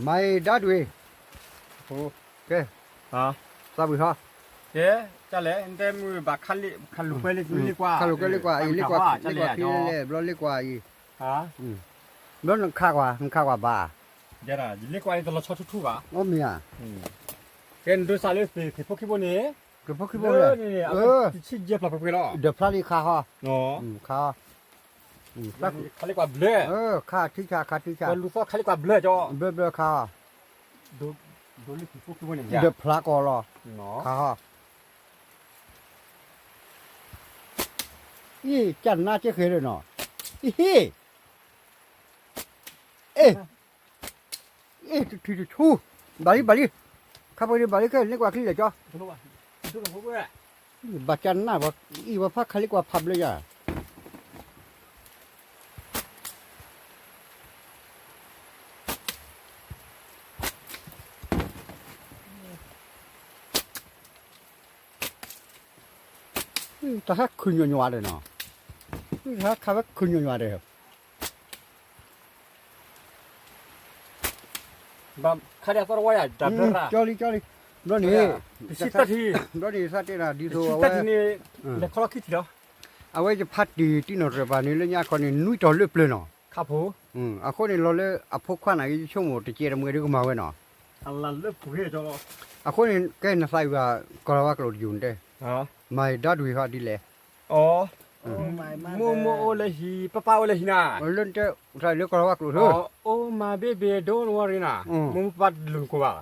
မၤအံၤဒၣ်ဒွံၣ်, ကဲ, သးဝံၤဟီ, ကဲ, ကလဲၣ်, နတဲမုၢ်ဘၣ်ခးလိာ်ကွဲလ့ကွၢ်, ခးလိာ်ကွဲလ့ကွၢ်, အံၤလ့ကွၢ်, လ့ကွၢ်ခံလဲၣ်, ဘျီလ့ကွၢ်အံၤ, ဘျီနခးကွၢ်, နခးကွၢ်ဘၣ်, လ့ကွၢ်အံၤတလီၤဆီထူထူဘၣ်, အိၣ်မ့ၢ်ဧါ, ကဲနဒိစးလၢသ့ၣ်ဖိခံဘိန့ၣ်, သ့ၣ်ဖိခံဘိန့ၣ်, ဒီးဖျါလံခါဟီ, ခါဟီ, ခါလ့ကွၢ်ဘျၢ, ခါထံဆး, ခါထံဆး, လူၤသီခးလ့ကွၢ်ဘျၢကီ, ဘျၢဘျၢခါဟီ, ဒီးဖျါကီးလီၤ, ခါဟီ, အံၤ ကနၣ်က့ဃဲလၢာ်နီၤ, အံၤဟ့ၣ်, အ့ၣ်, အ့ၣ် တထံၣ်တဆူ, ဘၣ်လံ ဘၣ်လံ, ခါပှဲၤန့ၣ်ဘၣ်လံ ခဲလ့ကွၢ်ချံလဲၣ်ကီ, ဘၣ်ကနၣ်, အံၤပှၤဖးခးလ့ကွၢ်ဖးဘျၢယၤ တၢ်ဟဲခုၣ်ညီညီဒီးနီၤ, တၢ်ဟဲခးဝဲခုၣ်ညီညီဒီး, ကၠီလံ ကၠီလံ, ဘျီန့ၣ်, ဘျီန့ၣ်သးတဲနၤဒ်သိးအဝဲ, အဝဲယဖးတံၢ်တံၢ်နီၢ်တရၢၣ်ပၤန့ၣ် လၢညါခီန့ၣ် နွံတီၤလၢပျၢၤနီၤ, အဃိန့ၣ် လီၤလၢအဖိခွါန့ၣ်က့ဆိကမိၣ်တကဲတမှဲၤဒ်ကမၤဝဲနီၤ, အဃိန့ၣ် ကဲနသးဝံၣ်ဘၣ် ကီၤလၤဝါကျိာ်တယုၢ်နတဲ, မၤဒၣ်ဒွံၣ်ဃီဒ်လဲၣ်, အီ, မိၢ်မိၢ်အိၣ်လၢဟံၣ် ပၢ်ပၢ်အိၣ်လၢဟံၣ်နၤ, လၢနတဲလၢကီၤလၤဝါကျိာ်, အိၣ် my baby don't worry နၤ, မိၢ်မိၢ်ပၢ်ပၢ်တလိၣ်နကိးဘၣ်,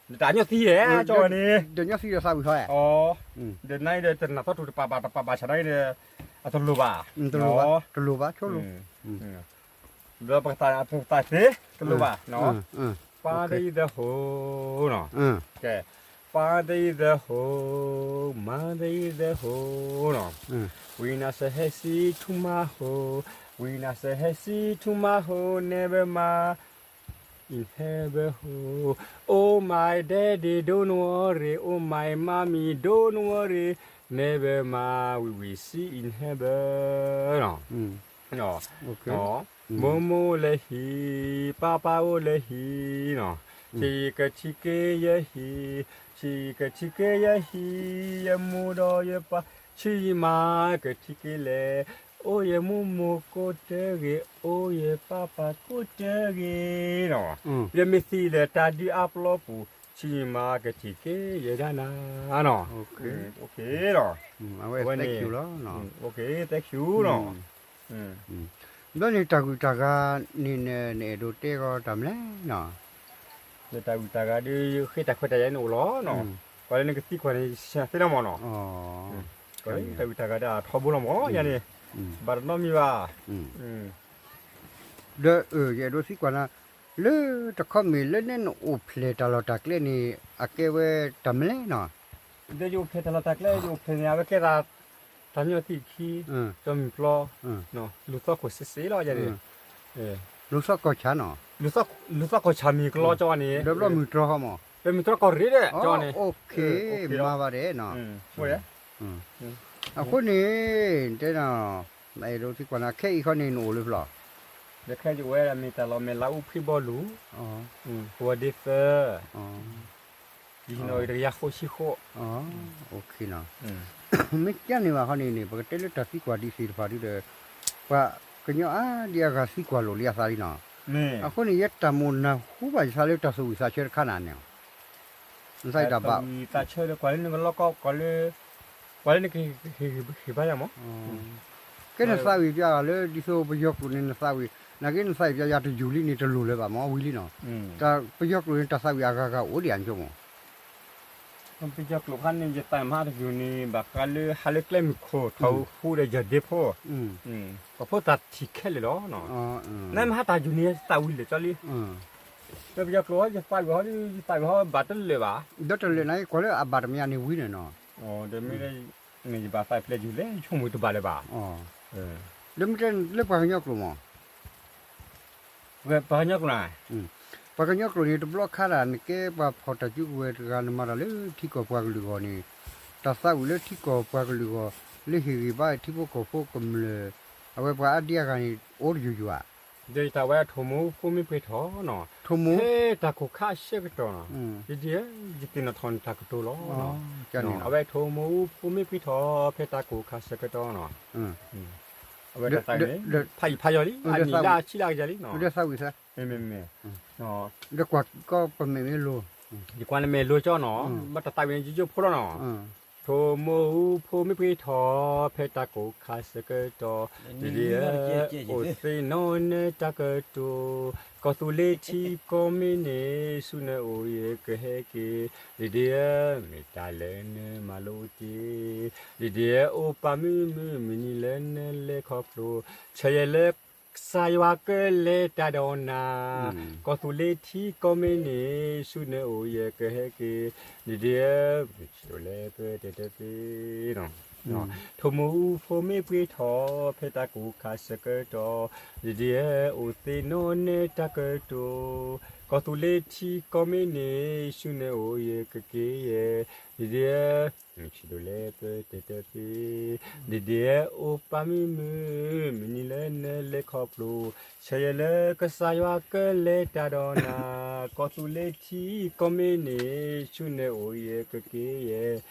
တၢ်ညီသံယဲၢ်ကီဝဲန့ၣ်, တၢ်ညီသံဒီးသးဝံၣ်ဃီ, ဒီးနၤအံၤဒီးတနၢ်သီတူၢ်တပာ်ဘၣ်တပာ်ဘၣ်ဆၣ်နၤအံၤဒီး, အတလိၣ်ဘၣ်, တလိၣ်ဘၣ်ဆိလိၤ, ဒီးပကသးသ့ တလိၣ်ဘၣ်, ပၤသယုၢ်သဟိနီၤ, ကဲ, ပၤသယုၢ်သဟိ, မၤသယုၢ်သဟိနီၤ, ဝံနၤစဟဲစံထူမါဟိ, ဝံနၤစဟဲစံထူမါဟိ, never mind in heaven ဟိ, oh my daddy don't worry, oh my mommy don't worry, never mind we will see in heaven နီၤ, မိၢ်မိၢ်အိၣ်လၢဟံၣ်, ပၢ်ပၢ်အိၣ်လၢဟံၣ်နီၤ, ဆံးကထံက့ၤယဟံၣ်, ဆံးကထံက့ၤယဟံၣ်, ယမိၢ်ဒီးယပၢ်, ဆံးယမါကထံက့ၤလဲၣ်, အိၣ်ယမိၢ်မိၢ်ကိးတဂ့ၤ, အိၣ်ယပၢ်ပၢ်ကိးတဂ့ၤနီၤ, ယမ့ၢ်သံလၢတၢ်ဒုးအါပျီပူၤ, ဆံးယမါကထံက့ၤယဒၣ်နၤနီၤ, အဝဲန့ၣ်, အဝဲန့ၣ်, thank you နီၤ, ဘျီန့ၣ်တၢ်ဂုၤတၢ်ဂၤန့ၣ် နအဲၣ်ဒိးတဲဂီၤတၢ်မနုၤလဲၣ်နီၤ, လၢတၢ်ဂုၤတၢ်ဂၤဒီး ဃ့တၢ်ခွဲးတၢ်ယာ်န့ၣ်အိၣ်လီၤနီၤ, ကွၢ်လၢနကသံကွၢ်န့ၣ် ယသ့လီၤမၢ်နီၤ, တၢ်ဂုၤတၢ်ဂၤဒီးအထီဘိလီၤမၢ် ယၤန့ၣ်, ဘၣ်တနီတမံၤဘၣ် ဒီးယအဲၣ်ဒိးသံကွၢ်နၤ, လၢတခီမ့ၢ်လၢနဲနအိၣ်ဖျဲၣ်တၢ်လီၢ်တၢ်ကျဲန့ၣ် အကဲဝဲတၢ်မနုၤလဲၣ်နီၤ, ဒီးယအိၣ်ဖျဲၣ်တၢ်လီၢ်တၢ်ကျဲ ယအိၣ်ဖျဲၣ်န့ၣ် အဝဲကဲသး တၢ်မံသံၣ်ခံ, ကၠီမုၢ်ပျီ, လူၤသီခိၣ်စ့စ့လီၤယၤန့ၣ်, လူၤသီကီၢ်ဆၣ်နီၤ, လူၤသီကီၢ်ဆၣ်မ့ၢ်ကလီကၠီန့ၣ်, ဒီးဘျီမုၢ်တြီၤဟီမး, ဒီးမုၢ်တြီၤကီၢ်ရ့ၣ်ဒီးကၠီန့ၣ်, မၤဘၣ်ဒဲးနီၤ, အဃိန့ၣ်, တဲနၤ, အဲၣ်ဒိးသံကွၢ်နၤ ခဲအံၤခီန့ၣ် နအိၣ်လၢဖျီ, ဒီးခဲအံၤယအိၣ်ဝဲဒၣ်မ့ၢ်တၢ်လီၢ်မ့ၢ်လါအူဖှံဘီလူၤ, ဝီၤဒ့သၢ ယဟံးန့ၢ်တကယၤဃိးဆံဃိး, မ့ၢ်ကဲန့ၣ်ဘၣ်ခီန့ၣ်န့ၣ် ပကတဲလၢတၢ်သံကွၢ်ဒ်သ့ၣ်တဖၣ်ဒုဒီး, ပှၤကညီအါဒံအါဂၤသံကွၢ်လိာ်လံအသးလံနီၤ, အဃိန့ၣ် ယတၢ်မိၣ်နၢ်ဟူဘၣ်ယသးလၢတၢ်သူၣ်ဝံၣ်သးဆၢတခါနၤန့ၣ်, နသးဝံၣ်တၢ်ဘၣ်, သးဆၢဒီးကွၢ်လၢနကလီကီ, ကွၢ်လၢနကဟ့ၣ်ဘါယၤမး, ကဲနသးဝံၣ်ပျဲလၢဒ်သိးပယီၤကျိာ်န့ၣ် နသးဝံၣ်, နာ်က့နသးဝံၣ်ပျဲယၤတယူၢ်လံန့ၣ် တလိၣ်လၢၤဘၣ်မး ဝံၤလံနီၤ, တၢ်ပယီၤကျိာ်န့ၣ် တၢ်သးဝံၣ်အဂၤဂၤအိၣ်ဒံးအါဆိကမိၣ် ပယီၤကျိာ်ခါန့ၣ် ယသးမဟါတယူၢ်န့ၣ် ဘၣ်ဃးလၢဟးလၢကျဲမုၢ်ခိၣ် ထီၣ်ဃူဒီးယၤဒ့ဖိ, ပဖိသၣ်ထံၣ်ခဲလၢာ်လီၤ, နမဟါတၢ်ယူၢ်န့ၣ် ယသးဝံၣ်လၢာ်ကၠီလံ, ဒီးပယီၤကျိာ် ယသးဝံၣ်ဟီ, ယသးဝံၣ်ဟီ ဘၣ်တလၢာ်ဘၣ်, ဒီးတလၢာ်နာ်က့ ကွၢ်လၢအဘၣ်တမံၤန့ၣ်ဝံၤန့ၣ်နီၤ, ဒီးမ့ၢ် ယဘၣ်သးပျဲယူၢ်လဲၣ် ယဆိကမိၣ်တဘၣ်လၢၤဘၣ်, ဒီးမ့ၢ်တဲလၢပှၤကညီကျိာ်မး ပှၤကညီကျိာ်န့ၣ်, ပှၤကညီကျိာ်န့ၣ် တဘျီခါဒၣ် နကဲပှၤဖီၣ်တၢ်စုကဝဲၤတဂၤ နမၤတၢ်လၢထံကီၢ်ပှၤကလုာ်အဂီၢ်န့ၣ်, တၢ်သးဝံၣ်လၢထံကီၢ်ပှၤကလုာ်အဂီၢ်, လၢဟ့ၣ်ဂံၢ်ဘါထံဖိကီၢ်ဖိကမျၢၢ်, အဝဲပှၤအါဒံအါဂၤန့ၣ် အိၣ်တယိာ်ယိာ်ဧါ. ဒီးယတၢ်ဝဲထိၣ်မူဖိမ့ၢ်ပှ့ၤထီၣ်နီၤ, ထိၣ်မူ ဖဲတၢ်ကိၢ်ခါဆၢကတီၢ်နီၤ, ဒ်ဒ်ဧၢ, ယသ့ၣ်နီၣ်ထီၣ်န့ၣ်တၢ်ကတိၤလီၤ. အဝဲထိၣ်မူဖိမ့ၢ်ပှ့ၤထီၣ် ဖဲတၢ်ကိၢ်ခါဆၢကတီၢ်နီၤ, အဝဲတၢ်သးန့ၣ် ဖးယံာ်ဖးယီၤလံ, အနံၣ်လၢအဆံလၢအကယၤလံနီၤ, မ့မ့မ့ၢ် ဒီးကွၢ်ကီပမ့ၢ်မ့ၢ်လိၤ, ယကွၢ်န့ၣ်မ့ၢ်လိၤကၠီနီၤ, ဘၣ်တၢ်သးဝံၣ်န့ၣ်ယိယိဖိလီၤနီၤ, ထိၣ်မူဖိမ့ၢ်ပှ့ၤထီၣ် ဖဲတၢ်ကိၢ်ခါဆၢကတီၢ်, ဒ်ဒ်ဧၢ, အိၣ်သ့ၣ်နီၣ်နၢတၢ်ကတိၤ, ကီၢ်သူလ့ၤထံကီၢ်မ့ၢ်န့ၢ်ဆူနအိၣ်ယကဟဲက့ၤ, ဒ်ဒ်ဧၢ, မ့ၢ်တၢ်လၢနမၤလိတ့ၢ်, ဒ်ဒ်ဧၢ, အိၣ်ပာ်မုာ်မုာ်မုာ်နံၤလၢနလဲၤခီဖျိ, ဆၢယဲၢ်လၢ ကစၢ်ယွၤကလဲၤတၢ်ဒီးနၤ, ကီၢ်သူလ့ၤထံကီၢ်မ့ၢ်န့ၢ်ဆူနအိၣ်ယကဟဲက့ၤ, ဒ်ဒ်ဧၢ, မုၢ်ဆ့ၣ်ဒိၣ်လဲၣ်ပတဲတၢ်သ့နီၤ, ထိၣ်မူဖိမ့ၢ်ပှ့ၤထီၣ် ဖဲတၢ်ကိၢ်ခါဆၢကတီၢ်, ဒ်ဒ်ဧၢ, အိၣ်သ့ၣ်နီၣ်နၢတၢ်ကတိၤ, ကီၢ်သူလ့ၤထံကီၢ်မ့ၢ်န့ၢ်ဆူနအိၣ်ယကက့ၤယဲ, ဒ်ဒ်ဧၢ, မုၢ်ဆ့ၣ်ဒိၣ်လဲၣ်ပတဲတၢ်သ့, ဒ်ဒ်ဧၢ, အိၣ်ပာ်မုာ်မုာ်မုာ်နံၤလၢနလဲၤခီဖျိ, ဆၢယဲၢ်လၢကစၢ်ယွၤကလဲၤတၢ်ဒီးနၤ, ကီၢ်သူလ့ၤထံကီၢ်မ့ၢ်န့ၢ်ဆူနအိၣ်ယကက့ၤယဲ,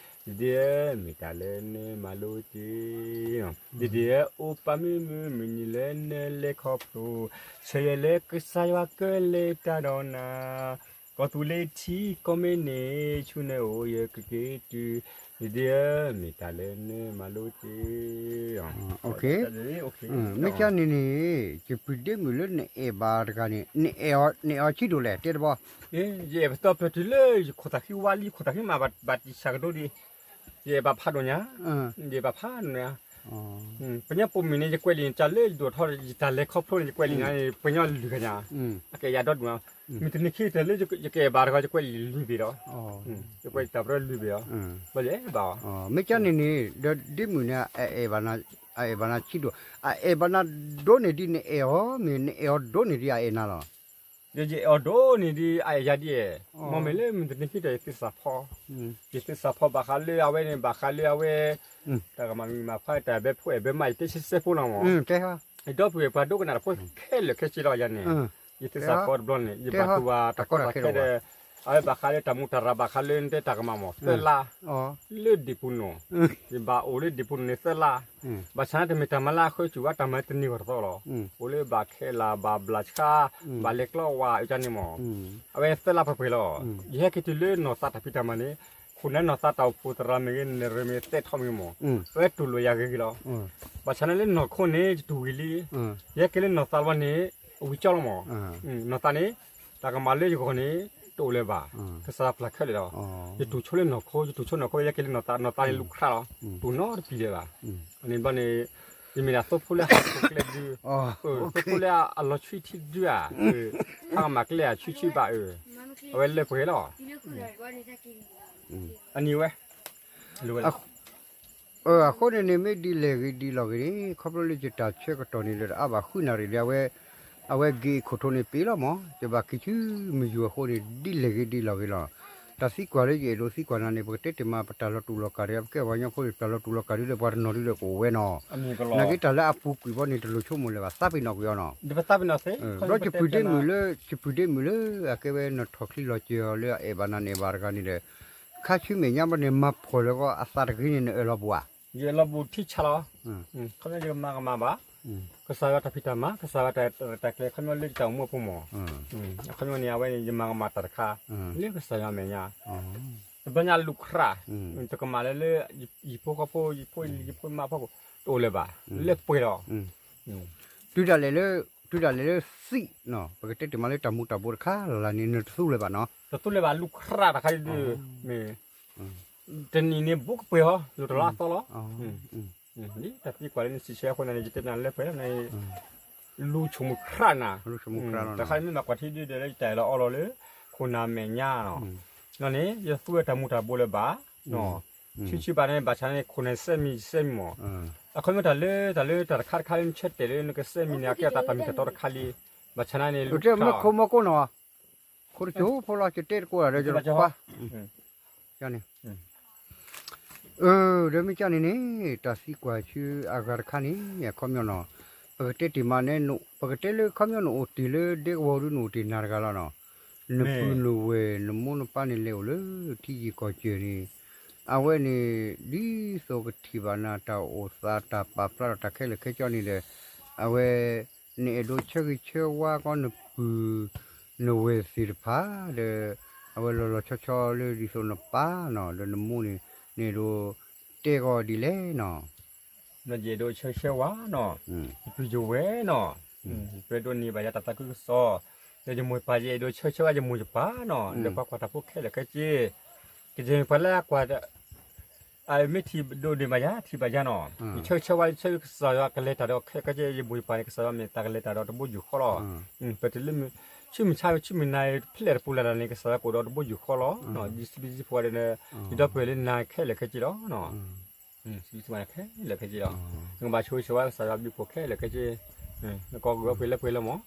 ဒ်ဒ်ဧၢ, မ့ၢ်တၢ်လၢနမၤလိတ့ၢ်, ဒ်ဒ်ဧၢ, အိၣ်ပာ်မုာ်မုာ်မုာ်နံၤလၢနလဲၤခီဖျိ, ဆၢယဲၢ်လၢကစၢ်ယွၤကလဲၤတၢ်ဒီးနၤ ကီၢ်သူလ့ၤထံကီၢ်မ့ၢ်န့ၢ်ဆူနအိၣ်ယကက့ၤတုၤ, ဒ်ဒ်ဧၢ, မ့ၢ်တၢ်လၢနမၤလိတ့ၢ်, မ့ၢ်ကန့ၣ်န့ၣ် ယပုၢ်ဒ့မုၣ်လၢနအဲၣ်ဘၣ်တဂၤန့ၣ် နအဲၣ်အီၤဆံးဒိၣ်လဲၣ် တဲတဘီ, ယအဲၣ်ပတီၢ်ပၢၢ်တုၤလၢယခိၣ်သးဃံဝါလံ ယခိၣ်သးဃံမးဘၣ်တံၢ်ဆၣ်ကဒိဒံး, ယအဲၣ်ဘၣ်ဖးဒိၣ်ညါ, ယအဲၣ်ဘၣ်ဖးဒိၣ်ညါ ပညိၣ်ပိာ်မုၣ်န့ၣ် ယကွဲးလံာ်တၢ်လၢယဒိၣ်ထီၣ် ယတၢ်လဲၤခီဖျိန့ၣ် ယကွဲးလံာ်ညါန့ၣ် ပညိၣ်လွံၢ်ဂၤညါ, အကအဲၣ်ယၤဒီဒူၣ်, မုၢ်တနံၤခံကတၢၢ်လၢယကအဲၣ်ဘၣ်တဂၤ ယကွဲးလံာ်လွံၢ်ဘ့ၣ်ဒီး, ယကွဲးတၢ်ပရၢလွံၢ်ဘ့ၣ်ဒီး, ဘၣ်ယအဲၣ်ဘၣ်အီၤ, မ့ၢ်ကန့ၣ်န့ၣ် ဒီးဒ့မုၣ်န့ၣ် အအဲၣ်ဘၣ်နၤဆံးဒိၣ်, အအဲၣ်ဘၣ်နၤဒိၣ်န့ၢ်ဒ်နအဲၣ်အီၤ မ့ၢ်နအဲၣ်အီၤဒိၣ်န့ၢ်ဒ်အအဲၣ်နၤလီၤ ဒီးယအဲၣ်အီၤဒိၣ်န့ၢ်ဒ်အအဲၣ်ယၤဒ်အဲၣ်, မ်မ့ၢ်လၢမုၢ်တနံၤခံကတၢၢ် ယသ့စးဖီ, ယသ့စးဖီဘၣ်ဃးလၢအဝဲန့ၣ် ဘၣ်ဃးလၢအဝဲ, တၢ်ကမၣ်မံၤမၤဖးတၢ်ဘဲဖိအဲၣ်ဘဲမါ ယတဲဆဲဆဲဖိလီၤမး, ယဒီပုၢ်ဝဲၢ်ပှၤဒိကနၣ်တဖိခဲလၢာ်ခဲဆ့လီၤယၤန့ၣ်, ယသ့စးဖီတဘျီန့ၣ် ယဘၣ်တူၢ်ဘၣ်တၢ်ကီတၢ်ခဲဒီး, အဝဲဘၣ်ဃးလၢတၢ်မူတၢ်ရၢ်ဘၣ်ဃးလၢနတဲတၢ်ကမၣ်မး သၢလါ လၢဒံၣ်ပူၤနီၤ, ယဘၣ်အိၣ်လၢဒံၣ်ပူၤန့ၣ်သၢလါ, ဘၣ်ဆၣ်န့ၣ်တမ့ၢ်တၢ်မၤလၢအဃၢၤစူၣ်ဘၣ် တၢ်မၤတနံၤဂီၢ်တသီလီၤ, အိၣ်လၢဘၣ်ခဲလၢာ် ဘၣ်ဘျးဆှါ, ဘၣ်လဲၤကျီဝါအကန့ၣ်မး, အဝဲသၢလါပှဲၤပှဲၤလီၤ, ယဟဲက့ၤတုၤလၢနီၢ်သးတၢ်ဖံးတၢ်မၤန့ၣ်, ခိၣ်နၢ်နီၢ်သးတၢ်အိၣ်ဖှိၣ်သရၣ်မ့ၢ်ဂ့ၤ နရၢမ့ၢ်သဲထီၣ်မ့ၢ်ဂ့ၤမး, အဝဲတူၢ်လိာ်ယၤဂ့ၤဂ့ၤလီၤ, ဘၣ်ဆၣ်န့ၣ်လၢနီၢ်ခိန့ၣ် ယတူၢ်ဂ့ၤလံ, ယဟဲက့ၤလၢနီၢ်သးလီၤန့ၣ်, အဝံၤကၠီလီၤမး, နီၢ်သးန့ၣ်, တၢ်ကမၣ်လၢယဂီၢ်န့ၣ်, တအိၣ်လၢၤဘၣ်, ကစၢ်ယွၤပျၢ်ခဲလၢာ်လီၤ, ယတူၢ်ဆိလၢနီၢ်ခိ ယတူၢ်ဆိနီၢ်ခိ ယဟဲက့ၤလၢနီၢ်သး နီၢ်သးန့ၣ်လူၤခရၣ်လီၤ, တူၢ်နီတပံၤလၢၤဘၣ်, န့ၣ်ဘျီန့ၣ်, ယမ့ၢ်ဒၣ်သိဖိလၢအဟးထီၣ်ကျဲဒု, သိဖိလၢအလီၤဆှံထံဒုဧါ, ဟးကမၣ်ကျဲအဆှံဆှံဘၣ်အၢ, အဝဲလၢပှဲၤလီၤ, အနံၤဝဲ အဃိန့ၣ်န့ၣ် မ့ၢ်ဒ်လဲၣ်ဂ့ၤဒ်လဲၣ်ဂ့ၤန့ၣ် ခီဖျိလၢယတၢ်ဆၢကတီၢ်န့ၣ်ဒီး တအါဘၣ်ဃုနၣ်ရံၣ်လံ အဝဲ, အဝဲဂ့ၤခိၣ်ထိးန့ၣ်ပ့ၤလီၤမး, ယဘၣ်က့ၤဆူမုၢ်ယူၤအဃိန့ၣ် ဒ်လဲၣ်ဂ့ၤဒ်လဲၣ်ဂ့ၤလီၤ. တၢ်သံကွၢ်လၢယအဲၣ်ဒိးသံကွၢ်နၤန့ၣ် ပကတဲတ့ၢ်မး ပတၢ်လီၤတူာ်လီၤကာ်ဒီး ပကဲပှၤကညီဖိန့ၣ် ပတၢ်လီၤတူာ်လီၤကာ်ဒုဒီး ပှၤတနီၤဒုဒီးကအိၣ်ဝဲနီၤ. နာ်က့တၢ်လၢအပူၤကွံာ်ဘီန့ၣ် တလိၣ်ဆိကမိၣ်လၢၤဘၣ် သးပ့ၤနီၣ်ကွံာ်အီၤနီၤ. ဒီးယပုၢ်ဒ့မုၣ်လၢ, ယပုၢ်ဒ့မုၣ်လၢ အကဲဝဲနီၢ်ထီၣ်ချံလီၤစၢၤအီၤလၢအအဲၣ်ဘၣ်နၤန့ၣ်ဘၣ်တဂၤန့ၣ်ဒီး ခါဆူမဲာ်ညါဘီန့ၣ် မၤဖှီၣ်လၢကီးအသးတဂ့ၤန့ၣ် နအၢၣ်လီၤဘူးဧါ. ယအၢၣ်လီၤဘူးထံဆးလီၤ. ခီဖျိယကမၤကမၣ်ဘၣ် ကစၢ်ယွၤတၢ်ဖံးတၢ်မၤ ကစၢ်ယွၤတၢ်ရဲၣ်တၢ်ကျဲၤ ခီဖျိလၢယတၢ်အိၣ်မူအပူၤမး. အခီပညီန့ၣ် အဝဲန့ၣ် ယမၤကမၣ်တၢ်တခါ လၢကစၢ်ယွၤအမဲာ်ညါ တဘျီညါလူၤခရၣ် တကမၣ်လၢလၢ ယဖိဃီဖိ ယဖိမါဖီခိၣ် တအိၣ်လၢၤဘၣ် လၢပှဲၤလီၤ. တုၤဒၣ်လဲာ်လၢ, တုၤဒၣ်လဲာ်လၢသံ, ပကတဲတ့ၢ်မးလၢတၢ်မူၤတၢ်ဘိးတခါလၢ်လၢ်န့ၣ် နတသူလၢၤဘၣ်နီၤ. တသူလၢၤဘၣ် လူၤခရၣ်တခါဒုး မ့ၢ် တနံၤန့ၣ်ဘူးကပှဲၤဟီ လူၤတလါအသီလီၤ. တၢ်သံကွၢ်လၢနစံးဆၢအဃိန့ၣ် ယတဲနၤလၢပှဲၤလီၤန့ၣ် လူၤဆိကမိၣ်ခရၣ်နၤ, တခါန့ၣ်မ့ၢ်မၤကွၢ်ထံဒုဒီးလၢယတၢ်အၢၣ်လီၤအီလီၤလၢ ခိၣ်နၢ်မဲာ်ညါနီၤ. န့ၣ် ယသူဝဲတၢ်မူၤတၢ်ဘိးလၢၤဘၣ် ဆူဆူဘၣ်န့ၣ် ဘၣ်ဆၣ်န့ၣ် ခိၣ်နၢ်စဲးမံၤ စဲးမံၤမး. အခီပညီတၢ်လၢ တၢ်လၢတၢ်တခါတခါလၢနဆၢတဲာ်လၢနကစဲးမံၤန့ၣ် အကဲအသးတၢ်မ့ၢ်တၢ်တီတခါလံ. ဘၣ်ဆၣ်န့ၣ် လူၤခရၣ် မ့ၢ်ခိၣ်မီၢ်ကိးနီၤ ခိၣ်တစိၢ်ဖိလီၤ ယတဲတကိးဒီးယခွါ န့ၣ် အၢ ဒီးမ့ၢ်ကန့ၣ်န့ၣ် တၢ်သံကွၢ်ဆူအဂၤတခါန့ၣ် အခီပညီနီၤ, ပကတဲတ့ၢ်မးန့ၣ် ပကတဲလၢခီပညီနအိၣ်တ့ၢ်လၢဒဲကဝီၤဒုနအိၣ်တ့ၢ်နၤတဂၤလီၤနီၤ. နပုၢ်နဝဲၢ် နမိၢ်နပၢ်န့ၣ်လဲၤအိၣ်လၢထံယံၤကီၢ်စၢၤန့ၣ် အဝဲန့ၣ် ဒ်သိးကထံၣ်ဘၣ်နၤတၢ်အိၣ်သးတၢ်ပာ်ဖျါထီၣ်တၢ်ခဲလၢာ်ခဲဆ့န့ၣ်ဒီး အဝဲ နအဲၣ်ဒိးဆၢဂ့ၤဆၢဝါကီးနပုၢ်နဝဲၢ်သ့ၣ်တဖၣ်ဒီး အဝဲလီၤလီၤဆီဆီလၢဒ်သိးနပၢ်နီၤ ဒီးနမိၢ်န့ၣ် နအဲၣ်ဒိးတဲကီးဒ်လဲၣ်နီၤ. ယအဲၣ်ဒိးဆၢဂ့ၤဆၢဝါနီၤ, ယပုၢ်ယဝဲၢ်နီၤ, ယပဒိးန့ၢ်ဘၣ်ယၤတၢ်သးခုကစီၣ်, ဒီးယမိၢ်ယပၢ် ယအဲၣ်ဒိးဆၢဂ့ၤဆၢဝါယမိၢ်ယပၢ်နီၤ ဒီးပှၤကွၢ်တၢ်ဖိခဲလၢာ်ခဲဆ့, ကယဲၢ်ပှၤလၢအကွၢ် မ့ၢ်ထံၣ်ဒိးန့ၢ်ဘၣ်ယၤ ထံၣ်ဘၣ်ယၤနီၤ, ယဆၢဂ့ၤဆၢဝါ ယဆၢဂ့ၤကစၢ်ယွၤကလဲၤတၢ်ဒီးခဲလၢာ်ခဲဆ့ ယမိၢ်ယပၢ်န့ၣ် ကစၢ်ယွၤမ့ၢ်တၢ်ကလဲၤတၢ်ဒီးတဘိယူၢ်ဃီလီၤ. ပတလၢ ဆူမုၢ်ဆါဆူမုၢ်နၤ ဖဲလဲၣ်တပူၤလဲၣ်တၢ်န့ၣ် ကစၢ်ယွၤကအိၣ်ဒီးတဘိယူၢ်ဃီလီၤ. ဒ်စံးဘျုးစံးဖှိၣ်ဝဲဒၣ်န့ၣ် ယဒီပုၢ်ဝဲၢ်လၢနၤခဲလၢာ်ခဲဆ့လီၤ. စံးဘျုးစံးဖှိၣ်ခဲလၢာ်ခဲဆ့လီၤ. နကဘၣ်ဆိၣ်ဂ့ၤဆိၣ်ဝါကစၢ်ယွၤဘျုးဖှိၣ်ခဲလၢာ်ခဲဆ့, နကိးဂၤပှဲၤလၢပှဲၤလီၤမး.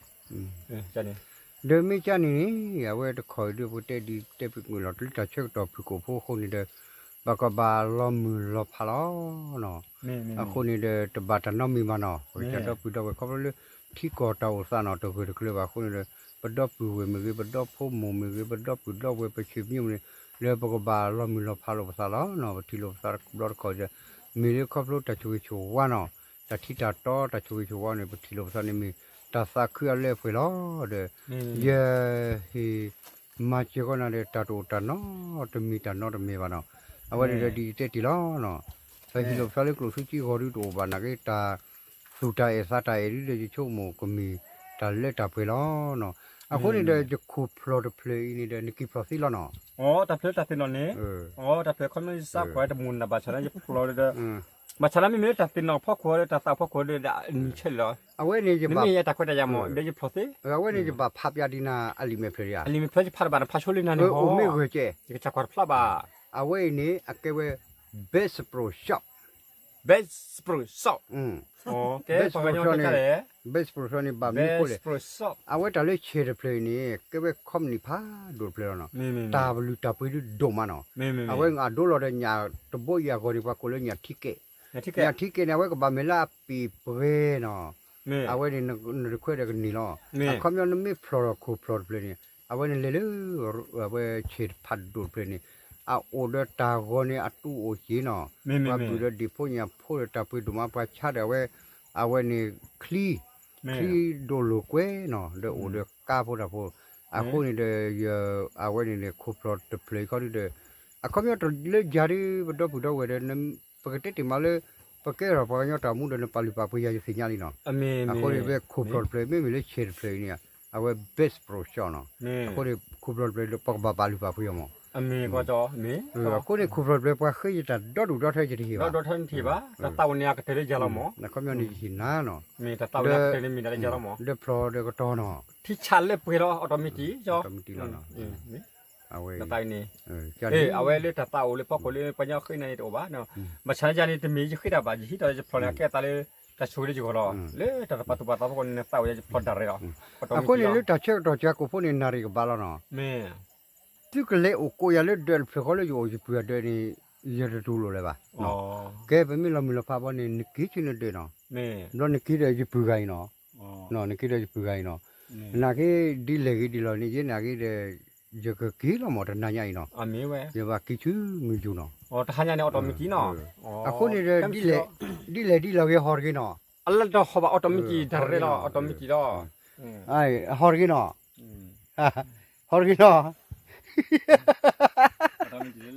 ဒီးမ့ၢ်ကန့ၣ်န့ၣ် အဝဲတခီအံၤဒုး ပကတဲဒ်တဲပှဲၤကွံာ်လီၤ တုၤလၢတၢ်ဆၢကတီၢ်ဖုၣ်ကိာ်ဖိအဃိန့ၣ်ဒီး ဘၣ်ကဘၣ်လီၤမုၢ်လီၤဖးလီၤနီၤ. အဃိန့ၣ်ဒီး တဘၣ်တၢ်နီတမံၤဘၣ်နီၤ ပကစၢ်ဒီပုၢ်ဒီဝဲၢ် ခီဖျိလၢ ထံကီၢ်တၢ်အိၣ်သးနီၤ တဂၢၢ်တကျၢၤဘၣ်အဃိန့ၣ်ဒီး ပဒီပုၢ်ဝဲၢ်မ့ၢ်ဂ့ၤ ပဒီဖိမိၢ်မ့ၢ်ဂ့ၤ ပဒီပုၢ်ဒီဝဲၢ် ပဆံးပညိၣ်မ့ၢ်ဂ့ၤ လၢပကဘၣ်လီၤမုၢ်လီၤဖးလိာ်ပသးလီၤနီၤ. ပထံၣ်လိာ်ပသးတဘျီတခီၣ်ဒီး မ့ၢ်လၢခီဖျိတၢ်ဆိၣ်ဂ့ၤဆိၣ်ဝါနီၤ တၢ်ထံတၢ်တီတၢ်ဆိၣ်ဂ့ၤဆိၣ်ဝါန့ၣ် ပထံၣ်လိာ်ပသးန့ၣ်မ့ၢ် တၢ်သးခုအလၢအပှဲၤလီၤဒီး ယဟ့ၣ် မၤစၢၤကီးနၤဒီး တၢ်တအိၣ်တၢ်နီတမံၤတၢ်နီတမံၤဘၣ်နီၤ. အဝဲန့ၣ်ဒီးဒ်ယတဲတ့ၢ်လီၤနီၤ. ပဟ့ၣ်လိာ်ပသးလၢကျိၣ်စူကၠံဂီၤဒုတအိၣ်ဘၣ်နာ်က့ တၢ်သူၣ်တၢ်အဲၣ်သးတၢ်အဲၣ်ဒုဒီးယဆိကမိၣ်ကမ့ၢ်တၢ်လၢတၢ်ပှဲၤလီၤနီၤ. အဃိန့ၣ်ဒီး ယခိၣ်ဖျီၣ်တဖျၢၣ်အံၤန့ၣ်ဒီး နက့ၤဖျီၣ်သ့လီၤနီၤ. အိ တၢ်ဖျီၣ်လၢတၢ်သ့ၣ်နီၣ်န့ၣ်, အိ တၢ်ဖျီၣ်ခီမ့ၢ်ယစးပှၤတမူၤနၤဘၣ်ဆၣ်န့ၣ် ယဖျီၣ်လၢဒီး ဘၣ်ဆၣ်န့ၣ်မ့မ့ၢ်လၢတၢ်သ့ၣ်နီၣ်ဖီခိၣ်ဒီး တၢ်သးဖီခိၣ်ဒီး အနံၤဆဲးလီၤ. အဝဲန့ၣ်ယဘၣ် မ့မ့ၢ်ယတၢ်ခွဲးတၢ်ယာ်မ့ၢ် ဒီးယဖျီၣ်သ့. အဝဲန့ၣ်ယဘၣ်ဖးပျးဒံးနၤအလံာ်မဲာ်ဖျၢၣ်ဧါ. အလံာ်မဲာ်ဖျၢၣ်ယဖးတဘၣ် နဖးဆိလၢနၤန့ၣ် အိၣ်မ့ၢ်ဂၢၢ်ကဲ ယကစၢ်ကွၢ်တဖျါဘၣ်. အဝဲအံၤန့ၣ် အကဲဝဲ Best Pro Shop, Best Pro Shop, Best Pro Shop န့ၣ် Best Pro Shop န့ၣ် ဘၣ်မနုၤအဃိလဲၣ်. အဝဲတၢ်လၢဆဲးတဖျၢၣ်အံၤန့ၣ် ကဲဝဲ company ဖးဒိၣ်တဖျၢၣ်လီၤနီၤ. တၢ်ပလုၢ်တၢ်ပှ့ၤဒုဒိၣ်မးနီၤ. အဝဲအဒိလီၤဒီးညၣ်တဘိအံၤအဂီၢ်န့ၣ် ပှၤကိးလၢညၣ်ထံကဲး, ညၣ်ထံကဲးန့ၣ် အဝဲကဘၣ်မ့ၢ်လၢအပ့ၢ်ပှဲၤနီၤ. အဝဲန့ၣ် နတခွဲးဒီးကန့ၢ်လီၤ. အခီပညီနမ့ၢ်ဖျီၣ်ဒီးခိၣ်ဖျီၣ်တဖျၢၣ်န့ၣ် အဝဲန့ၣ်လဲၤလၢ အဝဲဆဲးဖးဒိၣ်တဖျၢၣ်န့ၣ် အအိၣ်ဒီးတၢ်ဂီၤန့ၣ် အတူၢ်အိၣ်စ့ၢ်နီၤ. ပှၤဘုၣ်ဒီးဒံၣ်ဖိညၣ်ဖိဒီးတၢ်ပှ့ၤဒိၣ်မး ပှၤဆါဒီးအဝဲ အဝဲန့ၣ်ချံ ချံဒိၣ်လိာ်ကွဲနီၤ ဒီးအိၣ်ဒီးကါဖိတၢ်ဖိ. အဃိန့ၣ်ဒီး အဝဲန့ၣ်န့ၣ် ခိၣ်ဖျီၣ်တဖျၢၣ်အံၤခီဒုဒီး အခီပညီတလၢယၤဒု ပဒီပုၢ်ဒီဝဲၢ်ဒီး ပကတဲတ့ၢ်မးလၢ ပကဲထီၣ်ပှၤကညီတၢ်အိၣ်မူဒီး နပာ်လုၢ်ပာ်ပှ့ၤယၤ ယသ့ၣ်ညါလံနီၤ. အဃိန့ၣ် ဖဲခိၣ်ဖျီၣ်တဖျၢၣ် မ့မ့ၢ်လၢဆဲးတဖျၢၣ်အံၤန့ၣ် အဝဲ Best Pro Shop နီၤ. အဃိန့ၣ် ခိၣ်ဖျီၣ်တဖျၢၣ် ပကဘၣ်ပာ်လုၢ်ပာ်ပှ့ၤအီၤမး. အဃိန့ၣ် ခိၣ်ဖျီၣ်တဖျၢၣ် ပှၤဃ့ယတၢ်ဒီဒူၣ်ဒီထၢ ယတဟ့ၣ်ဘၣ်. အခီပညီန့ၣ်ယဟ့ၣ်နၤနီၤ. ဒီးဖျီၣ်ဒီးကတီၤနီၤ ထံဆးလၢပှဲၤလီၤ automatic အဝဲ အဝဲလၢတၢ်သးအိၣ်လၢဖီခိၣ်လၢပှၤကညီဃ့နၤန့ၣ်တအိၣ်ဘၣ်. ဘၣ်ဆၣ်န့ၣ်ယၤန့ၣ် တမ့ၢ်ယဃ့တၢ်ဘၣ် ယဟံးထီၣ်ယဖျီၣ်န့ၣ် အကဲအသးလၢ တၢ်ဆိၣ်ဂ့ၤလၢယဂီၢ်လီၤ. လၢတၢ်တပာ်သူၣ်ပာ်သးဖီခိၣ်န့ၣ် နသးအိၣ်ယၤယဖျီၣ်ဒၣ်ရဲၣ်လီၤ. အဃိန့ၣ် လၢတၢ်ဆၢကတီၢ်စှၤကိာ်ဖိန့ၣ် နၣ်ရံၣ်ကဘၣ်လီၤနီၤ. သုကလဲၤအိၣ်ကိးယၤလၢဒၢးတဖျၢၣ်ဃီလၢယအိၣ်ယပုၢ်အဒၢးန့ၣ် ယတတူၢ်လိာ်လၢၤဘၣ်. ကဲ ပမ့ၢ်လီၤမုၢ်လီၤဖးဘီန့ၣ် နက့ၤဆူနဒၢးနီၤ. ဘျီနက့ၤဒီးယပုၢ်ဂၤအံၤနီၤ. နက့ၤဒီးယပုၢ်ဂၤအံၤနီၤ. နာ်က့ ဒ်လဲၣ်ဂ့ၤဒ်လဲၣ်န့ၣ် ယဲနာ်က့ဒီး ယကက့ၤလီၤမး တနၤညါအံၤနီၤ. ယဘၣ်က့ၤဆူမုၢ်ယူၤနီၤ. အဃိန့ၣ်ဒီး ဒ်လဲၣ်ဒ်လဲၣ်ဂ့ၤဟီၣ်တဂ့ၤနီၤ. အလၢတဟီၣ်ဘၣ် automatic တၢ်ရဲၣ်လီၤ automatic လီၤ. ဟီၣ်တဂ့ၤနီၤ. ဟီၣ်တဂ့ၤနီၤ. ဟီၣ်တဂ့ၤသၢ ဟီၣ်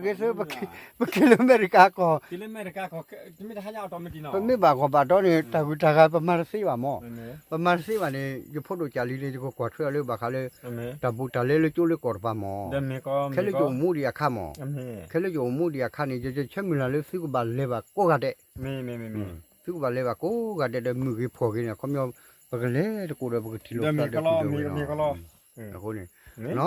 တဂ့ၤသၢ ပက့ၤလၢအမဲရကၤကီၢ်, ပမ့ၢ်ဘၣ်ဂီၢ်ဘၣ်ဒီန့ၣ် တၢ်ဂုၤတၢ်ဂၤ ပမၤတသ့ဘၣ်မး, ပမၤတသ့ဘၣ်န့ၣ် ယဖိဒိၣ်ကၢ်လံၤန့ၣ် ယကကွၢ်ထွဲအီၤလၢဘၣ်ဃးလၢ တၢ်ဘူးတၢ်လဲလၢကၠိလၢကီၢ်တပၤမး, ခဲလၢယအိၣ်မူဒံးအခါမး, ခဲလၢယအိၣ်မူဒံးအခါန့ၣ် ယဆၢမုၢ်လၢ်လၢသုကဘၣ်လဲၤဘၣ်ကိးဂၤဒဲး, သုကဘၣ်လဲၤဘၣ်ကိးဂၤဒဲးဒီး မုၢ်ဂ့ၤဖှီၣ်ဂ့ၤန့ၣ် အခီပညီ ပကလဲၤတကိးဒီး ပကထံၣ်လိာ်သးဒီး အဃိန့ၣ်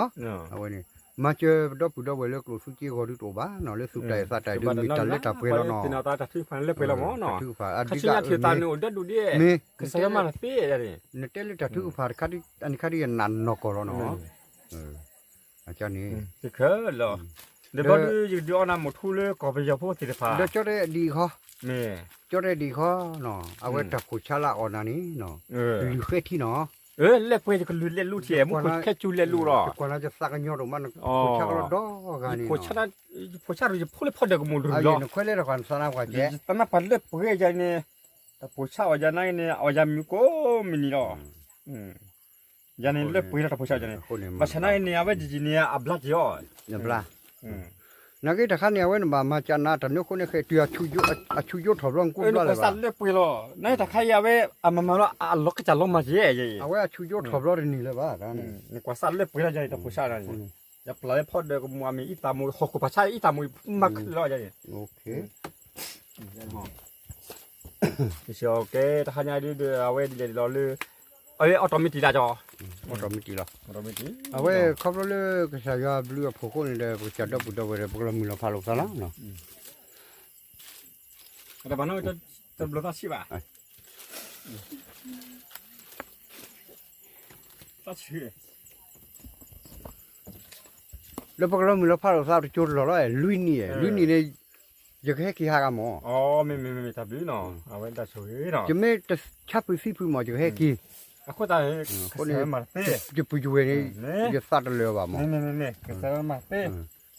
အဝဲန့ၣ် မၤစၢၤပဒီပုၢ်ဒီဝဲၢ်လၢကျိၣ်စူက့ဂီၤဒုတအိၣ်ဘၣ်နီၤ, လၢသူၣ်တၢ်အဲၣ်သးတၢ်အဲၣ်ဒုး မ့ၢ်တၢ်လၢတၢ်ပှဲၤလီၤနီၤ, တၢ်ထုကဖၣ်လၢပှဲၤလီၤမး, တၢ်ထုကဖၣ်အဒုးဒၣ်အမ့ၢ် နတဲလၢတၢ်ထုကဖၣ်တခါဒုး အန့ၣ်ခါဒုးယနာ်နီၢ်ကီၢ်လီၤနီၤ, အန့ၣ် ဒီးဘျီဒုးယကဒုးအီၣ်နၤမိၢ်ထူလၢကီၢ်ပယီၤဖိသ့ၣ်တဖၣ်, ဒီးကၠီတဲဒံးခီ, ကၠီတဲဒံးခီနီၤ, အဝဲတၢ်ဖိးဆါလၢအီၣ်နၤန့ၣ်နီၤ, လွံၢ်ဃဲထံနီၤ, လၢပှဲၤယကလုၢ်လဲၤလူထံၣ် မူခိၣ်ခဲကၠူလဲၤလူဒီး, ယကွၢ်နၤယသးကညီၤဒိၣ်မး နဖိးဆါကလီဒီဂၤန့ၣ်, ယဖိးဆါဒီးယဖိလၢဖီဒၢးကမူၣ်တရူၢ်လီၤ, နခွဲးလဲၤတခီနသးနါပှၤကဲ, သးနါပှၤလၢပှဲၤယၤန့ၣ်, တၢ်ဖိးဆါအီၣ်ယၤနၤန့ၣ် အီၣ်ယၤမုၢ်ကိးမုၢ်နံၤလီၤ. ယၤန့ၣ်လၢပှဲၤလီၤတၢ်ဖိးဆါန့ၣ်, ဘၣ်ဆၣ်နာ်က့န့ၣ် အဝဲယံာ်ယံာ်န့ၣ် အဘျါက့ၤအီၤ, နာ်က့တၢ်ခါန့ၣ် အဝဲနဘၣ်မၤကနၤတၢ်နၢဃိန့ၣ် ဃဲတုၤအဆူယိထီၣ်ဘျီနကူဘျီလၢၤဘၣ်, နကွၢ်စးလၢပှဲၤလီၤ, နာ်က့တၢ်ခါအံၤအဝဲအမၤမၤလီၤ အလီၤကစၢ်လီၤမၢ်က့ၤ, အဝဲအဆူယိထီၣ်ဘျီတန့ၢ်လၢၤဘၣ်, နကွၢ်စးလၢပှဲၤလီၤယၤန့ၣ် တၢ်ဖိးဆါန့ၣ်, ယပျၢ်လၢဖီဒၢးကမူၣ်အမ့ၢ်အံသးမူ ဟီၣ်ခိၣ်ဖးဆါအံသးမူမၤခုလီၤယၤန့ၣ် ကဲတဟါညါဒ်ဒီး အဝဲဒ်လဲၣ်ဒ်လီၤလၢ, အဝဲအီၣ်တီမ့ၢ်တံၢ်လၢကီ, အီၣ်တီမ့ၢ်တံၢ်လီၤ, အဝဲခီဖျိလၢကစၢ်ယွၤဘျုးအဖှိၣ်အဃိန့ၣ်ဒီး ပကစၢ်ဒီပုၢ်ဒီဝဲၢ်ဒီး ပကလီၤမုၢ်လီၤဖးလိာ်ပသးလီၤ. တဘျီသးဆံးဘၣ်, လၢပကလီၤမုၢ်လီၤဖးလိာ်ပသးတကၠိတလီၢ်လီၤ, လွံၢ်နံၣ်, လွံၢ်နံၣ်န့ၣ် ယကဟဲက့ၤဟးဂၤမၢ်, ယမ့ၢ်တဆါဖုးသံဖုးမၢ် ယကဟဲက့ၤ, အဃိန့ၣ် ယပုၢ်ယဝဲၢ်န့ၣ် ယသးတလၢာ်ဘၣ်မၢ်,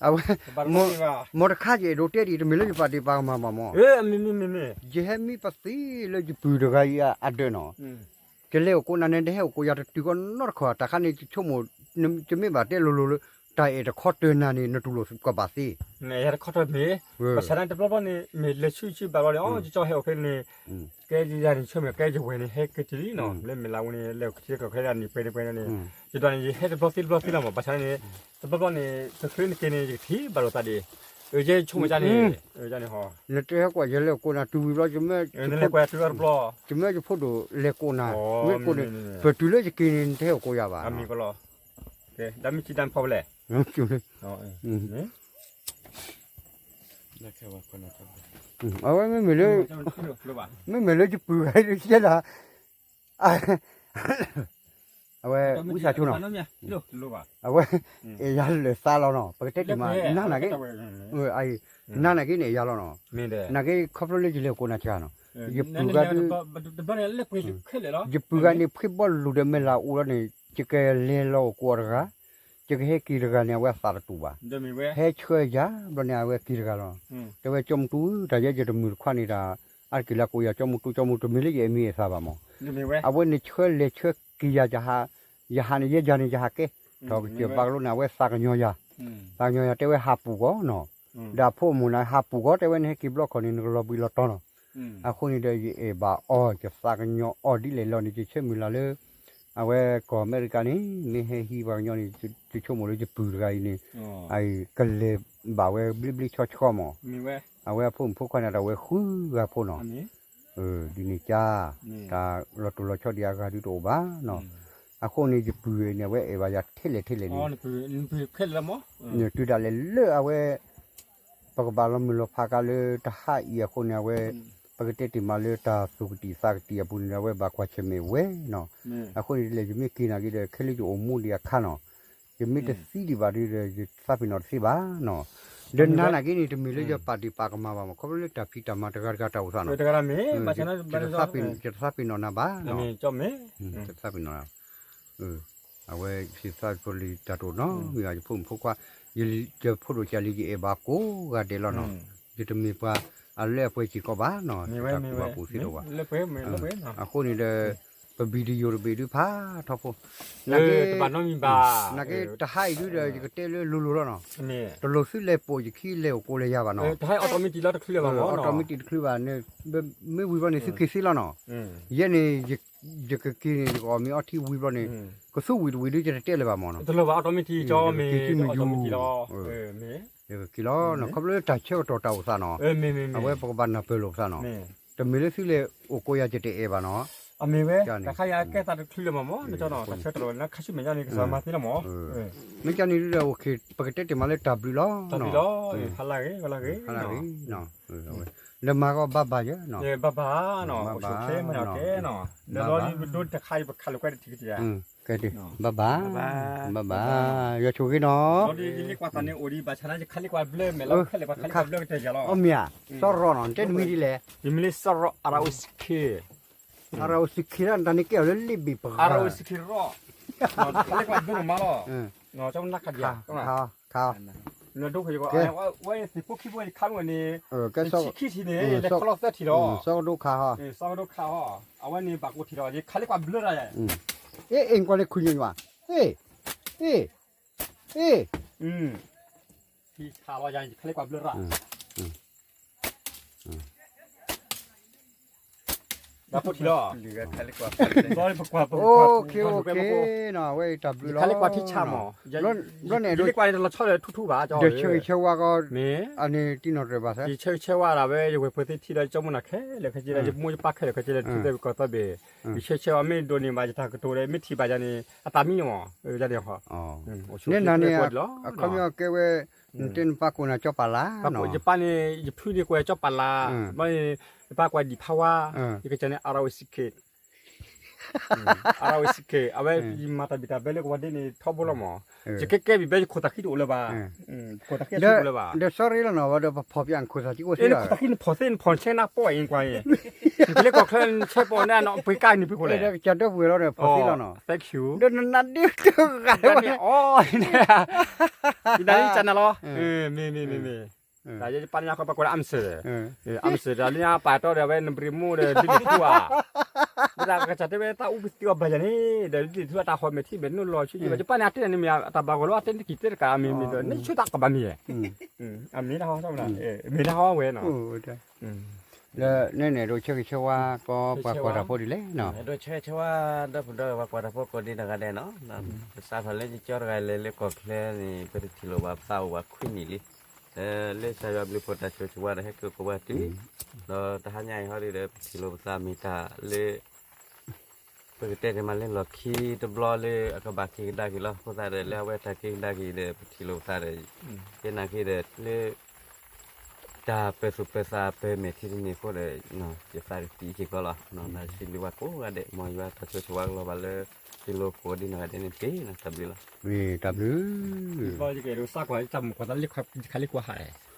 အဝဲ မ်တခါယအဲၣ်ဒိးတဲဒံး တမ့ၢ်လၢယပာ်ဒ့ၣ်ပာ်ကမၣ်ဘၣ်မၢ်, ယဟဲမံပသံလၢယပုၢ်တဂၤအံၤအဒၢးနီၤ, ယလဲၤအိၣ်ကိးနၤန့ၣ် တဟဲအိၣ်ကိးယၤတတုၤကီးနီတခီ, တၢ်ခါန့ၣ် ယဆိကမိၣ် ယမ့ၢ်ဘၣ်တဲလိၤလိၤလၢ တၢ်အဲၣ်တခီတၢၤနၤန့ၣ် နတူၢ်လိာ်ကဘၣ်သ့, ဘၣ်ဆၣ်န့ၣ်တဘျီဘျီန့ၣ် မ့ၢ်လဲၤဆူဆူဘၣ်ဘျီန့ၣ် ယကၠီဟဲအိၣ်ဖဲန့ၣ် ကဲယၤန့ၣ် ဆိကမိၣ်ကဲယဝဲၢ်န့ၣ် ဟဲက့ၤတုၤလံနီၤ, လၢမ့ၢ်လၢအဝဲန့ၣ် လဲၤအိၣ်က့ၤကီၢ်ခဲဒၣ်နံၣ်ပှဲၤနံၣ်ပှဲၤန့ၣ်, ယဒွးန့ၣ် ယဟဲတဘျီသ့တဘျီသ့လီၤမၢ်, ဘၣ်ဆၣ်န့ၣ် တဘျီဘျီန့ၣ် တချုးနက့ၤန့ၣ် ယကထံၣ်ဘၣ်လိာ်သးဒံး, ယဲဆိကမိၣ်န့ၣ်, နတဟဲကွၢ်ယလဲၤအိၣ်ကိးနၤတုၤဝံၤဘျီ, ယမၢယဖိဒိၣ်လဲၤကိးနၤ, မ့ၢ်ကိးန့ၣ် ပတုၤလၢယက့ၤန့ၣ် နတဟဲအိၣ်ကိးယၤဘၣ်, အဝဲမ့မ့ၢ်လၢ မ့မ့ၢ်လၢယပုၢ်ဂၤဒ်ယဲဒၣ်, အဝဲဝံသးစူၤနီၤ, အဝဲ အဲၣ်ယၤလၢာ်သးလီၤနီၤ, ပကတဲတ့ၢ်မး နၤနာ်က့, နၤနာ်က့န့ၣ်အဲၣ်ယၤလီၤနီၤ, နာ်က့ခီဖျိလၢယလဲၤကိးနၤတဂၤနီၤ, ယပုၢ်ဂၤဒ် ယပုၢ်ဂၤန့ၣ် ဖှ့ဘီလူၤဒီးမဲၢ်လးအိၣ်လီၤန့ၣ် ယကလဲၤလီၤအိၣ်ကိးအီၤတဂၤ, ယကဟဲက့ၤတဂၤန့ၣ် အဝဲအသးတတူာ်ဘၣ်, ဟဲဆှၢယၤဘျီန့ၣ် အဝဲက့ၤတဂၤလီၤ, တဲဝဲကၠီမတူၤ တၢ်ယဲယတမုၢ်တခွါန့ၣ်တၢ် အါတက့ၢ်လၢကိးယၤကၠီမတူၤ ကၠီမတူၤ တမ့ၢ်လၢယအဲၣ်မံၤအဲၣ်သးဘၣ်မၢ်, အဝဲန့ၣ်ဆှၢလဲၤဆှၢက့ၤယၤ ယဟးန့ၣ် ယဲယၤန့ၣ် ယဟးကဲ, ထီၣ်ကစၢၢ်ဘၣ်ကလိန့ၣ် အဝဲသးကညီၤယၤ, သးကညီၤယၤ တဲဝဲဟးပူၤကီးနီၤ, ဒီးအဖိအမိၢ်န့ၣ် ဟးပူၤကီး တဲဝဲနဟဲက့ၤဘျီခီန့ၣ် နကလီၤဘှံးလီၤတီၤနီၤ, အဃိန့ၣ်ဒီး ယအဲၣ်ဘၣ်အီၤ ယသးကညီၤအီၤဒ်လဲၣ်လီၤန့ၣ် ယဆၢမုၢ်လၢ်လၢ အဝဲကီၢ်အမဲရကၤန့ၣ် မ့ၢ်ဟဲဟံးပှၤကညီန့ၣ် ယဆိကမိၣ်လၢယပုၢ်တဂၤအံၤန့ၣ် အကလဲၤဘၣ်ဝဲဘျ့ဘျ့ဆှီဆှီမၢ်, အဝဲအဖိမုၣ်ဖိခွါန့ၣ် တၢ်ဝဲဃုဂၤဖိနီၤ, ဒ်န့ၣ်ကါ, တၢ်လီၤတိၢ်လီၤဆီဒံးအဂၤဒုးတအိၣ်ဘၣ်နီၤ, အဃိန့ၣ် ယပုၢ်န့ၣ် အဝဲအဲၣ်ဘၣ်ယၤထဲလဲၣ်ထဲလဲၣ်န့ၣ်, တုၤဒၣ်လဲာ်လၢအဝဲ ပကဘၣ်လီၤမုၢ်လီၤဖးကါလၢတဟါအံၤအဃိန့ၣ် အဝဲ ပကတဲတ့ၢ်မးလၢတၢ်သူၣ်ကတံာ်သးကတံာ်အပူၤန့ၣ် အဝဲဘၣ်ကွၢ်ဆၢၣ်မဲာ်ဝဲနီၤ, အဃိန့ၣ်ဒ်လဲၣ် ယမ့ၢ်က့ၤနာ်က့ဒီး ခဲလၢယအိၣ်မူဒံးအခါနီၤ, ယမ့ၢ်တသံဒံးဘၣ်ဒုးဒီး ယသးပ့ၤနီၣ်တသ့ဘၣ်နီၤ, ဒီးနၤနာ်က့န့ၣ် တမ့ၢ်လၢယပာ်ဒ့ၣ်ပာ်ကမၣ်ဘၣ်မၢ် ခီဖျိလၢတၢ်ဖံးတၢ်မၤတဂၤတဂၤတၢ်အိၣ်သးနီၤ, ယတသးပ့ၤနီၣ်နၤဘၣ်နီၤ, ယတသးပ့ၤနီၣ် အဝဲယသးဖိလံၤတၢ်တအိၣ်နီတမံၤဘၣ် ယဖိမုၣ်ဖိခွါ, ယဖိဒိၣ်ကၢ်လံၤယအဲၣ်ဘၣ်ကိးဂၤဒဲးလီၤနီၤ, ယတမ့ၢ်ပှၤအလၢအပှဲၤစ့ၢ်ကီးဘၣ်နီၤ, တၢ်ကူၣ်ဘၣ်ကူၣ်သ့တအိၣ်ဘၣ်, အဃိန့ၣ်ဒီး ပvideoတဘ့ၣ်ဒုးဖးထီဖိ, နာ်က့ နာ်က့တဟါအံၤဒုးဒီး ယကတဲလၢလိၤလိၤလီၤနီၤ, တလိၣ်သုလဲၤပိာ်ယခံလဲၤအိၣ်ကိးလၢယၤဘၣ်နီၤ, အီၣ်တီမ့ၢ်တံၢ်တချုးဘၣ်, မ့ၢ်ဝံၤဘျီန့ၣ် သုက့ၤသ့လီၤနီၤ, ယဲန့ၣ် ယကက့ၤန့ၣ် ယကအီၣ်မ့ၤအီထံဝံၤဘျီန့ၣ် ကသူဝံၤတဝံၤဒုး ယတတဲလၢၤဘၣ်မၢ်နီၤ, တလိၣ်ဘၣ်အီၣ်တီမ့ၢ်တံၢ်ကၠီမ့ၢ် ယကက့ၤသုမ့ၢ်ယူၤ, ယကက့ၤလီၤနီၤ, ခီဖျိလၢတၢ်ဆၢကတီၢ်တၢ်အိၣ်သးနီၤ, အဝဲပကဘၣ်နၢ်ပၢၢ်လိာ်ပသးနီၤ, တမ့ၢ်လၢသုလဲၤအိၣ်ကိးယၤယတအဲၣ်ဘၣ်နီၤ, အမ့ၢ်ဝဲ တၢ်ခါယၤကဲသးတချုးလၢၤမၢ်မၢ်, တၢ်ဆၢကတီၢ်လၢခါဆူမဲာ်ညါန့ၣ် ကစၢ်မၤသ့လီၤမၢ်, မ့ၢ်ကန့ၣ်ဒုးဒီး ပကတဲတ့ၢ်မးလၢတၢ်ဘျုးလီၤ, တၢ်ဘျုးလီၤ, ဟါလၢဂ့ၤ ဟါလၢဂ့ၤ, လၢမၤကီဘၣ်ဘၣ်ယဲ, ဘၣ်ဘၣ်နီၤ, အိၣ်ဆူၣ်ချ့မ့ၢ်နီၤကဲနီၤ, လၢလီၤယဒိတခါယပခးလိာ်ကွဲတထံၣ်ကတၢၢ် ကဲ, ဘၣ်ဘၣ်, ဘၣ်ဘၣ်, ယွၤဆိၣ်ဂ့ၤနီၤ, ယကွၢ်သးန့ၣ်အိၣ်ဒံး ဘၣ်ဆၣ်န့ၣ် ယခါလံကွၢ်ဘျၢမဲာ်လီၤ, ခဲလၢာ်ပှၤခါလံကွၢ်ဘျၢကတၢၢ်ယၤလီၤ, အီၣ်မ့ၢ်ဧါ, စီၢ်ရီနီၤ နတဲနမံၤဒ်လဲၣ်, ယမံၤလၢစီၢ်ရီ အရအိစခ့, အရအိစခ့လၢတၢ်န့ၣ်ကဲအီၤလၢလ့ၣ်ဘ့ၣ်ပဂၤ, အရအိစခ့ရီ, ခါလံကွၢ်ဘျၢနမါလီၤ, ခါ, နဒိၣ်ဃီ, ဝဲသ့ၣ်ဖိခံဖိဝဲခါမ့ၢ်န့ၣ်, ကဲဆံခံထံၣ်န့ၣ် လဲၤခီလီၤသၢထံၣ်လီၤ, စီၢ်ကဒိၣ်ခါဟီ, စီၢ်ကဒိၣ်ခါဟီ, အဝဲန့ၣ်ဘၣ်ကိးထံၣ်လီၤ, ယခါလံကွၢ်ဘျၢတၢ်ယၤ, အ့ၣ် အ့ၣ် ကွၢ်လၢခုညွၢ်ညွၢ်, အ့ၣ်, အ့ၣ်, အ့ၣ်, ထံဆးလီၤယၤ ယခါလံကွၢ်ဘျၢတၢ် ဘၣ်ကိးထံၣ်လီၤ, ပကွၢ်, အဝဲတၢ်ဘျုးလီၤ, ခါလံကွၢ်ထံဆးမး, ဘျီန့ၣ် ဒ်လဲၣ်ကွၢ်တလီၤဆီဒီးထူထူဘၣ်, ယဆၢဂ့ၤဆၢဝါကီး, မ့ၢ်, အန့ၣ်တံၢ်နီၣ်တရံးဘၣ်သၢ, ယဆၢဂ့ၤဆၢဝါဒၣ်ဝဲ ယဝဲၢ်ပၢၤသ့ၣ်ထံဒီး ယကၠီမုၢ်နၤခဲလၢာ်ခဲဆ့ဒီး ယမိၢ်ယပၢ်ခဲလၢာ်ခဲဆ့ဒီး ထူသဲကီၢ်သဲဘ့ၣ်, ယဆၢဂ့ၤဆၢဝါမ့ၢ်ဒိးန့ၢ်ဘၣ်ယတၢ်ကတိၤဒီး မ့ၢ်ထံၣ်ဘၣ်ယၤန့ၣ် အသးမံန့ၣ်မး, ယၤန့ၣ်, န့ၣ်နၤန့ၣ်, အခီပညီကဲဝဲ, နတဲနပၢ်ကိးနၤကၠီပာ်လၢ, ယပၢ်န့ၣ် ယဖုန့ၣ်ကိးယၤကၠီပာ်လၢ, ဘျီန့ၣ်, ယပၢ်ကိးဒံးဖးဝါ, ယကစၢ်န့ၣ် အရဝဲစံခ့ အရဝဲစံခ့, အဝဲယမၤတၢ်ဘံၣ်တၢ်ဘၢလၢကဝီၤဒ့န့ၣ် ထီဘိလီၤမး, ယကဲကဲဘံၣ်ဘၢယခိၣ်သးခံတအိၣ်လၢၤဘၣ်, ခိၣ်သးခံတအိၣ်လၢၤဘၣ်, ဒီး sorry လီၤနီၤ ဝဲဒီးပဖီၣ်ပၠးနခိၣ်သးခံအိၣ်သ့လီၤ, ခိၣ်သးခံနဖီၣ်သ့နဖီၣ်ဆဲနၢ်ပီၢ်အံၤကွၢ်အံၤ, နကလၢကီၢ်ချၢနဆဲပီၣ်န့ၣ် ပှ့ၤကါနုာ်ပှ့ၤဖိလဲၣ်, ကၢ်ဒိၣ်ပှ့ၤလီၤဒီးဖီၣ်သ့လီၤနီၤ, ဒီးနနၢ်ဒ့တဂၤလၢၤဘၣ်န့ၣ်, ယနၢ်ဒ့ကနၤလီၤ, မ့ၢ်မ့ၢ်မ့ၢ်မ့ၢ်, တၢ်ယဲယပၢ်လၢညါခီပှၤကိးလၢ အမစၢၤ, အမစၢၤ တၢ်လၢညါပာ်တီဒီး အဝဲနဘြံၤမူဒီး ဒ်န့ၣ်ထူဧါ, ဝဲဒၣ်ကစၢ်တဲဝဲတၢ်အူပသံအီၤဘၣ်ယၤန့ၣ် ဒီးဒ်န့ၣ်ထူအတၢ်ဟီၣ်မဲာ်ထံမဲာ်နိလီၤဆူယဘၣ် ယပၢ်န့ၣ်အတဲန့ၣ်မ့ၢ် အတၢ်ဘၣ်ဂီၢ်လီၤ အတဲနက့ၤတဲတကး မ့ၢ်မ့ၢ်ဒီး နဆိသးကဘၣ်မ့ၢ်, အမ့ၢ်ဒၣ်ဟီ, မ့ၢ်ဒၣ်ဟီဝဲနီၤ, လၢန့ၣ်န့ၣ် ဒိးဆၢဂ့ၤဆၢဝါကီးပှၤကွၢ်တၢ်ဖိဒ်လဲၣ်နီၤ, ဒိးဆၢဂ့ၤဆၢဝါ ဒီပုၢ်ဒီဝဲၢ်ပှၤကွၢ်တၢ်ဖိကိးဒံးနီၢ်ဂၤဒဲးနီၤ, ပစးထီၣ်လၢယကၠီတဂၤလဲၤလၢကီၢ်ချၢန့ၣ် ပတထံၣ်လိာ်ဘၣ်ပသးအိၣ်ဘၣ်ခွံနံၣ်လံ, လၢကစၢ်ယွၤဘျုးဖှိၣ်တၢ်ဆိၣ်ဂ့ၤဆိၣ်ဝါဒီးဟဲက့ၤကိးပှၤတုၤ, ဒီးတဟါညါအံၤဟီဒ်ဒီး ပထံၣ်လိာ်ပသးမ့ၢ်တၢ်လၢ ပကတဲတ့ၢ်မးလၢလီၢ်ခံတဘျီလၢအကဘၣ်က့ၤကဒါက့ၤလီၤ. အဃိသတးဒီး လၢအဝဲတၢ်က့ၤကဒါက့ၤဒီး ပထံၣ်လိာ်ပသးဒီး ယဲနာ်က့ၤဒီး လၢတၢ်ပၢၤသူၣ်ပၢၤသးပၢၤမဲာ်ထံတန့ၢ်အဃိဒီး ယသးကသံၣ်စ့ၢ်ကီးလီၤ. နစံးဘျုးဘၣ်ကိးဂၤဒဲး မ်ယွၤတၢ်ဆိၣ်ဂ့ၤဆိၣ်ဝါကလီၤဘၣ်လၢ စံးလိာ်ကိးဒံးနီၢ်ဂၤဒဲးန့ၣ်တက့ၢ်. တၢ်ဘျုးလီၤ. တၢ်ဘျုး တၢ်မုၣ်ခွါသးလၢခါလံကွၢ်ဟး